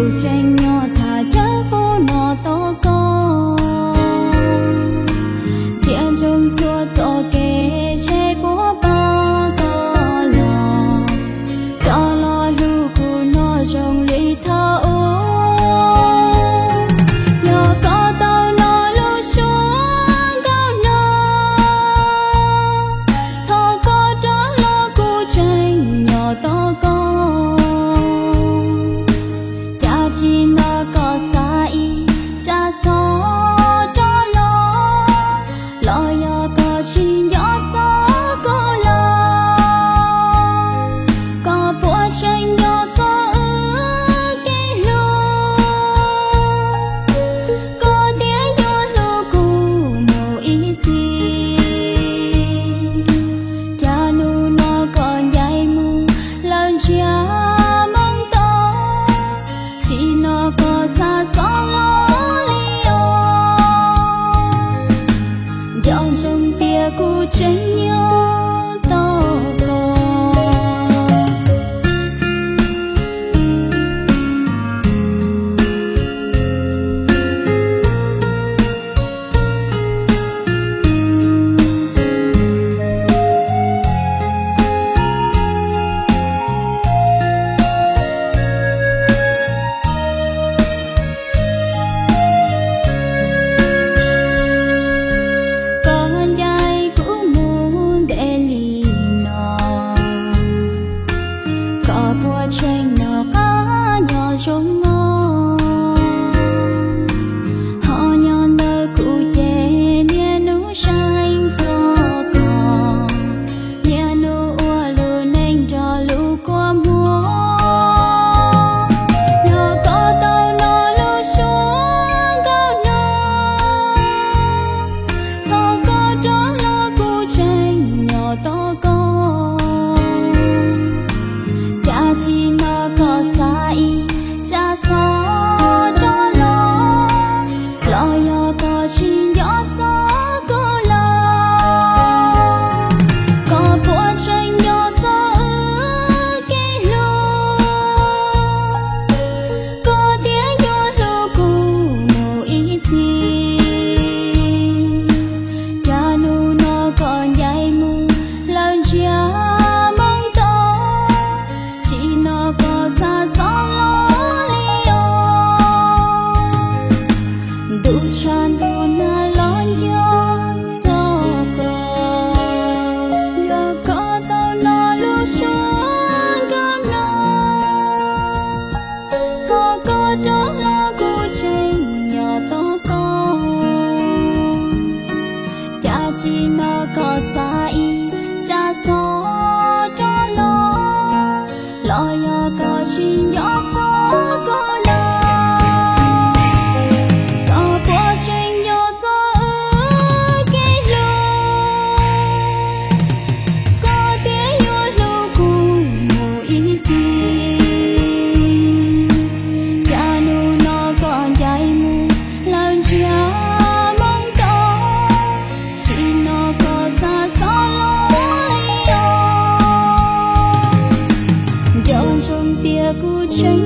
Kuv tseem nyob tham cawv qub no tos koj, ntsia ntsoov txhua txoj kev seb puas pom koj los, rov los hlub kuv no zoo li thaum ub. Yog koj tau hnov lub suab nkauj no, thov koj rov los, kuv tseem nyob tos koj. Cas tsis hnov koj xa ib tsab xov rov los, los yog koj tsis nco txog kuv los, koj puas tseem nco txog wb kev hlub, koj thiaj yuav hlub kuv mus ib txhis. Cas hnub no koj ncaim mus lawm ntsiag moo to, tsis hnov koj xa xov los li os. Nco ntsoov tias kuv tseem nyob tos koj. Koj ncaim kuv mus ntev li no, koj puas tseem nco qab nyob zoo no, ho nyob ntawm kuv ces niaj hnub saib txog koj, niaj hnub ua lub neej nrog lub kua muag. Yog koj tau hnov lub suab nkauj no, thov koj rov los, kuv tseem nyob tos koj. Cas tsis hnov koj xa ib tsab xov rov los, los yog koj tsis nco txog kuv los, koj puas tseem nco txog wb kev hlub, koj thiaj yuav hlub kuv mus ib txhis. Cas hnub no koj ncaim mus lawm ntsiag moo to, tsis hnov koj xa xov los li os. Ntuj tshav ntuj nag los nco txog koj, yog koj tau hnov lub suab nkauj no, thov koj rov los, kuv tseem nyob tos koj. Cas tsis hnov koj xa ib tsab xov rov los, los yog koj tsis nco txog kuv los, koj puas tseem nco txog wb kev hlub, koj thiaj yuav hlub kuv mus ib txhis. Cas hnub no koj ncaim mus lawm ntsiag moo to, tsis hnov koj xa xov los li os. Nco ntsoov tias kuv tseem